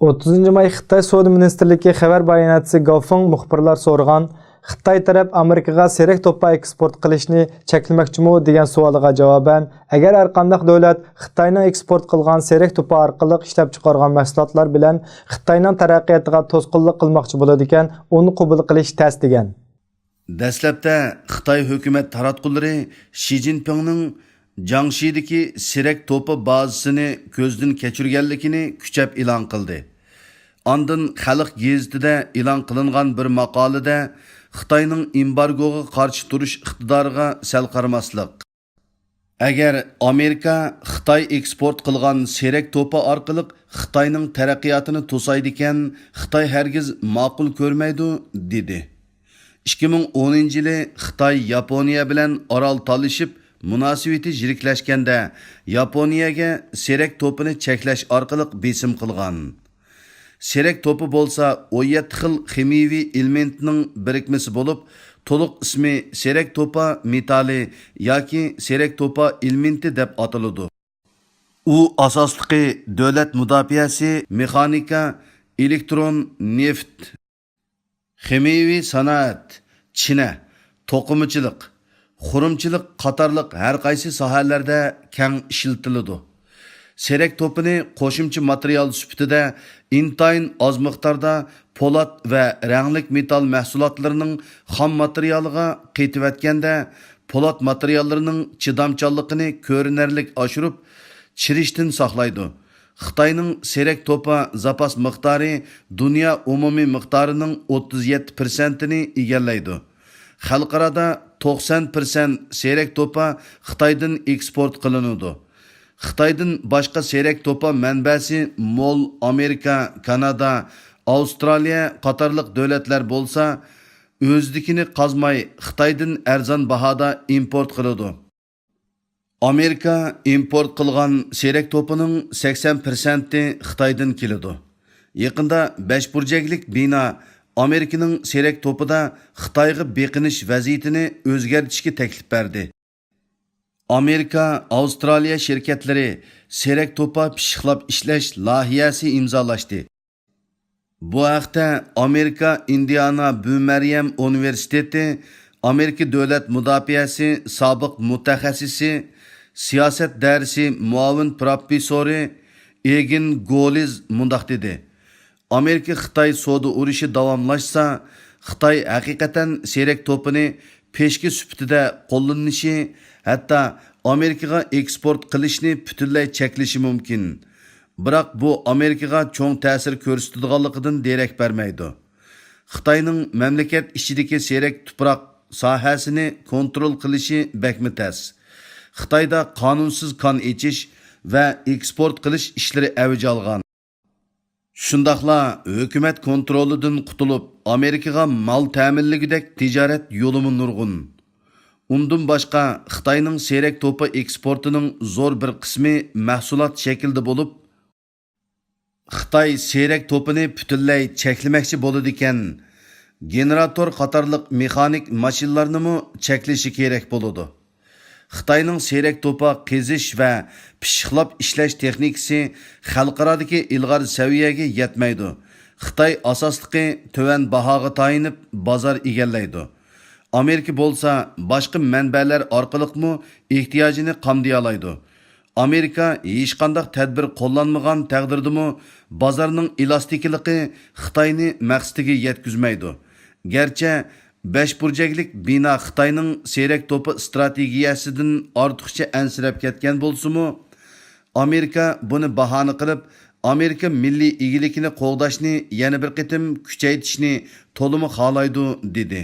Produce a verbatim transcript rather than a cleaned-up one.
ئوتتۇزىنچى ماي خىتاي سودا مىنىستىرلىكى خەۋەر باياناتچىسى گاۋ فېڭ مۇخبىرلار سورىغان، خىتاي تەرەپ ئامېرىكىغا سېرىك توپا ئېكسپورت قىلىشنى چەكلىمەكچىمۇ دېگەن سوئالىغا جاۋابەن، ئەگەر ھەرقانداق دۆلەت خىتاينىڭ ئېكسپورت قىلغان سېرىك توپا ئارقىلىق ئىشلەپچىقارغان مەھسۇلاتلار بىلەن خىتاينىڭ تەرەققىياتىغا توسقۇنلۇق قىلماقچى بولىدىكەن، ئۇنى قوبۇل قىلىش تەس، دېگەن. دەسلەپتە خىتاي ھۆكۈمەت تاراتقۇلىرى شى جىنپىڭنىڭ جياڭشىدىكى سېرەك توپا بازىسىنى كۆزدىن كەچۈرگەنلىكىنى كۈچەپ ئېلان قىلدى. ئاندىن خەلق گېزىتىدە ئېلان قىلىنغان بىر ماقالىدە خىتاينىڭ ئېمبارگوغا قارشى تۇرۇش ئىقتىدارىغا سەل قارىماسلىق، ئەگەر ئامېرىكا خىتاي ئېكسپورت قىلغان سېرەك توپا ئارقىلىق خىتاينىڭ تەرەققىياتىنى توسايدىكەن، خىتاي ھەرگىز ماقۇل كۆرمەيدۇ، دېدى. ئىككى مىڭ ئونىنچى يىلى خىتاي ياپونىيە بىلەن ئارال تالىشىپ، مۇناسىۋىتى يىرىكلەشكەندە، ياپونىيەگە سېرەك توپىنى چەكلەش ئارقىلىق بېسىم قىلغان. سېرەك توپا بولسا ئون يەتتە خىل خىمىيىۋى ئېلېمېنتنىڭ بىرىكمىسى بولۇپ، تولۇق ئىسمى سېرەك توپا مېتالى ياكى سېرەك توپا ئېلېمېنتى دەپ ئاتىلىدۇ. ئۇ ئاساسلىقى دۆلەت مۇداپىئەسى، مېخانىكا، ئېلېكترون، نېفىت، خىمىيىۋى سانائەت، چىنە، توقۇمىچىلىق، خۇرۇمچىلىق قاتارلىق ھەر قايسى ساھەلەردە كەڭ ئىشلىتىلىدۇ. سېرەك توپىنى قوشۇمچە ماتېرىيال سۈپىتىدە ئىنتايىن ئاز مىقداردا پولات ۋە رەڭلىك مېتال مەھسۇلاتلىرىنىڭ خام ماتېرىيالىغا قېتىۋەتكەندە، پولات ماتېرىياللىرىنىڭ چىدامچانلىقىنى كۆرۈنەرلىك ئاشۇرۇپ، چىرىشتىن ساقلايدۇ. خىتاينىڭ سېرەك توپا زاپاس مىقدارى دۇنيا ئومۇمىي مىقدارىنىڭ ئوتتۇز يەتتە پىرسەنتىنى ئىگىلەيدۇ. خەلقئارادا توقسان پىرسەنت سېرەك توپا خىتايدىن ئېكسپورت قىلىنىدۇ. خىتايدىن باشقا سېرەك توپا مەنبەسى مول ئامېرىكا، كانادا، ئاۋسترالىيە قاتارلىق دۆلەتلەر بولسا، ئۆزىدىكىنى قازماي، خىتايدىن ئەرزان باھادا ئىمپورت قىلىدۇ. ئامېرىكا ئىمپورت قىلغان سېرەك توپىنىڭ سەكسەن پىرسەنتى خىتايدىن كېلىدۇ. يېقىندا بەش بۇرجەكلىك بىنا ئامېرىكىنىڭ سېرەك توپىدا خىتايغا بېقىنىش ۋەزىيىتىنى ئۆزگەرتىشكە تەكلىپ بەردى. ئامېرىكا، ئاۋسترالىيە شىركەتلىرى سېرەك توپا پىششىقلاپ ئىشلەش لايىھەسى ئىمزالاشتى. بۇ ھەقتە ئامېرىكا ئىندىئانا بۈمەريەم ئۇنىۋېرسىتېتى ئامېرىكا دۆلەت مۇداپىئەسى سابىق مۇتەخەسسىسى، سىياسەت دەرسى مۇئاۋىن پروفېسسورى ئېگىن گولىز مۇنداق دېدى: ئامېرىكا-خىتاي سودا ئۇرۇشى داۋاملاشسا، خىتاي ھەقىقەتەن سېرەك توپىنى پېشكە سۈپىتىدە قوللىنىشى، ھەتتا ئامېرىكىغا ئېكسپورت قىلىشنى پۈتۈنلەي چەكلىشى مۇمكىن. بىراق بۇ ئامېرىكىغا چوڭ تەسىر كۆرسىتىدىغانلىقىدىن دېرەك بەرمەيدۇ. خىتاينىڭ مەملىكەت ئىچىدىكى سېرەك تۇپراق ساھەسىنى كونترول قىلىشى بەكمۇ تەس. خىتايدا قانۇنسىز كان ئېچىش ۋە ئېكسپورت قىلىش ئىشلىرى ئەۋج ئالغان. شۇنداقلا ھۆكۈمەت كونترولىدىن قۇتۇلۇپ، ئامېرىكىغا مال تەمىنلىگۈدەك تىجارەت يولىمۇ نۇرغۇن. ئۇندىن باشقا، خىتاينىڭ سېرەك توپا ئېكسپورتىنىڭ زور بىر قىسمى مەھسۇلات شەكلىدە بولۇپ، خىتاي سېرەك توپىنى پۈتۈنلەي چەكلىمەكچى بولىدىكەن، گېنېراتور قاتارلىق مېخانىك ماشىنىلارنىمۇ چەكلىشى كېرەك بولىدۇ. خىتاينىڭ سېرەك توپا قېزىش ۋە پىششىقلاپ ئىشلەش تېخنىكىسى خەلقئارادىكى ئىلغار سەۋىيەگە يەتمەيدۇ. خىتاي ئاساسلىقى تۆۋەن باھاغا تايىنىپ بازار ئىگىلەيدۇ. ئامېرىكا بولسا باشقا مەنبەلەر ئارقىلىقمۇ ئېھتىياجىنى قامدىيالايدۇ. ئامېرىكا ھېچقانداق تەدبىر قوللانمىغان تەقدىردىمۇ بازارنىڭ ئېلاستىكىلىقى خىتاينى مەقسىتىگە يەتكۈزمەيدۇ. گەرچە بەش بۇرجەكلىك بىنا خىتاينىڭ سېرەك توپا ئىستراتېگىيەسىدىن ئارتۇقچە ئەنسىرەپ كەتكەن بولسىمۇ، ئامېرىكا بۇنى باھانە قىلىپ، ئامېرىكا مىللىي ئىگىلىكىنى قوغداشنى يەنە بىر قېتىم كۈچەيتىشنى تولىمۇ خالايدۇ، دېدى.